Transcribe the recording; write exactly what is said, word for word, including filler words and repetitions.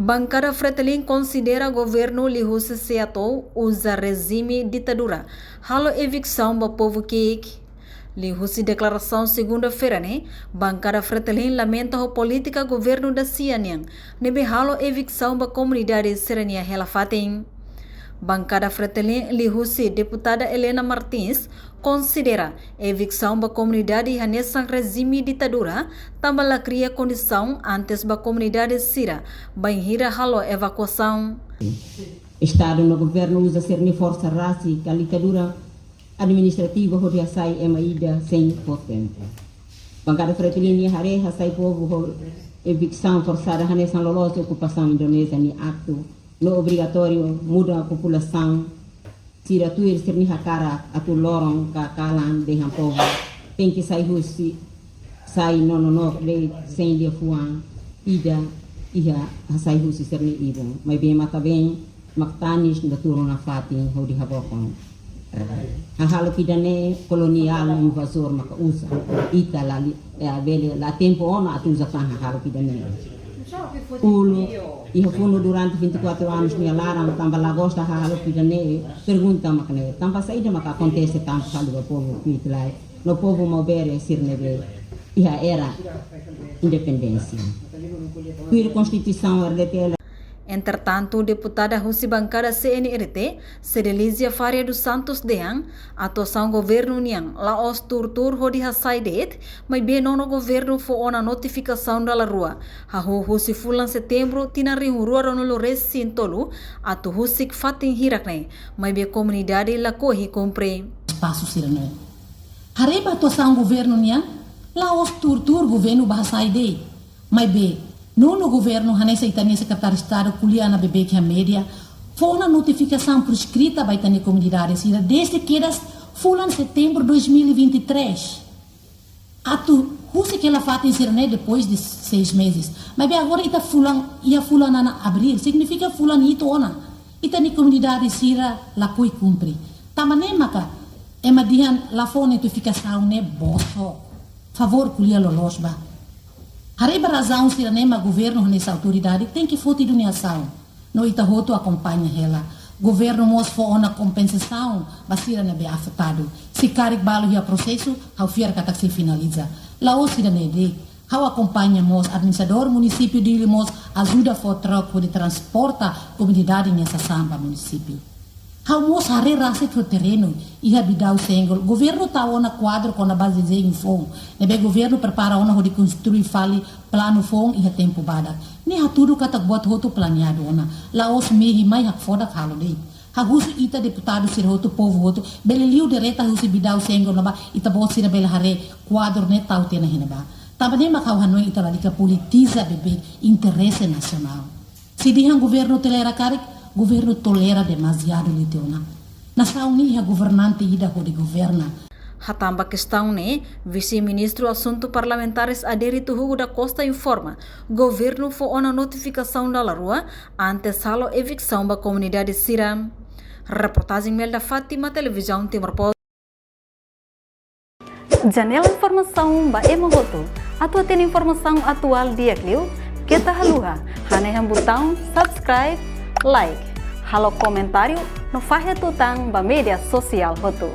Bankada Fretilin konsidera governu liuhusi SEATOU uza rejime ditadura halo eviksaun ba povu ki'ik. Liuhusi deklarasaun segunda-feira ne'e, Bankada Fretilin lamenta ho polítika governu da-sia nian ne'ebé halo eviksaun ba komunidade sira-nia hela fatin. Bankada Fretilin liuhusi deputada Helena Martins konsidera eviksaun ba komunidade hanesan rejime ditadura, tanba la kria kondisaun antes ba komunidade sira bainhira halo evakuasaun. Estadu no governu uza sira-nia forsa rasik ka ditadura administrativa hodi hasai ema ida sein fó tempu. Bankada Fretilin nia haree hasai povu ho eviksaun forsada hanesan loloos okupasaun Indonézia nia aktu no obrigatóriu muda populasaun sira tuir sira-nia hakarak atu loron ka kalan dehan povu tenke sai husi, sai no nonook de'it sein liafuan ida iha hasai husi sira-nia ibun. Maibé matan-been mak tanis no turu nafatin hodi habokon. Hahalok ida-ne'e koloniál no invazór maka uza. Ita la li-, eh, bele la tempu ona atu uza tan hahalok ida-ne'e. Uluk, iha funu durante vinte e quatro anos nia laran, tanba la gosta hahalok ida-ne'e, pergunta mak ne'e. Tanba saida maka akontese tantu fali ba povu ki'ik lai, no povu Maubere sira ne'ebé iha era independénsia. Tuir Konstituisaun R D T L. Entretantu, deputada husi bankada C N R T, Cedelizia Faria dos Santos dehan, atuasaun governu nian la'ós tuur-tuur hodi hasai de'it, maibé nono governu fó ona notifikasaun dala rua, hahú husi fulan Setembru tinan rihun rua ruanulu resin tolu, atu husik fatin hirak ne'e, maibé komunidade lakohi kumpre. Espasu sira-ne'e. Haree ba atuasaun governu nian, la'ós tuur-tuur governu bá hasai de'it. Maibé, nono governu hanesan ita-nia sekretáriu Estadu ko'alia ona beibeik iha média, fó ona notifikasaun por escrita ba ita-nia komunidade sira dezde kedas fulan Setembru dois mil e vinte e três. Atu husik hela fatin sira-ne'e depois de seis meses. Maibé agora ita fulan, iha fulan nana Abríl, signifika fulan hitu ona. Ita-nia komunidade sira lakohi kumpre. Tanba ne'e maka, ema dehan la fó notifikasaun ne'e bosok. Favór ko'alia loloos ba. Haree ba razaun sira-ne'e mak governu hanesan autoridade tenke foti duni asaun. No ita hotu akompaña hela. Governu mós fó ona kompensasaun ba sira ne'ebé afetadu. Se karik balu iha prosesu, ha'u fiar katak sei finaliza. La'ós sira-ne'e de'it. Ha'u akompaña mós administradór munisípiu Dili mós ajuda fó truk hodi transporta komunidade nia sasán ba munisípiu. Ha'u mós haree rasik ho terrenu iha Bidau Senggol. Governu tau ona kuadru kona-ba dezeñu foun. Ne'ebé governu prepara ona hodi konstrui fali planu foun iha tempu badak. Ne'e hatudu katak buat hotu planeadu ona. La'ós mehi mai hakfodak halo de'it. Hahú husi ita deputadu sira hotu, povu hotu, bele liu direta husi Bidau Senggol ne'ebá, ita-boot sira bele haree kuadru ne'e tau tiha ona iha ne'ebá. Tanba ne'e mak ha'u hanoin ita lalika politiza beibeik interese nasionál. Se dehan governu tolera karik, governu tolera demasiadu liu tiha ona. Nasaun ne'e iha governante ida hodi governa. Hatán ba kestaun ne'e, Vise-Ministru Asuntu Parlamentares Adérito Hugo da Costa informa, governu fó ona notifikasaun dala rua, antes halo eviksaun ba komunidade sira. Reportajen Melda Fátima, Televizaun Timor Post. Janela informasaun ba ema hotu. Atu hatene informasaun atuál di'ak liu, keta haluha hanehan butaun subscribe, like, halo komentáriu no fahe tutan ba média sosiál hotu.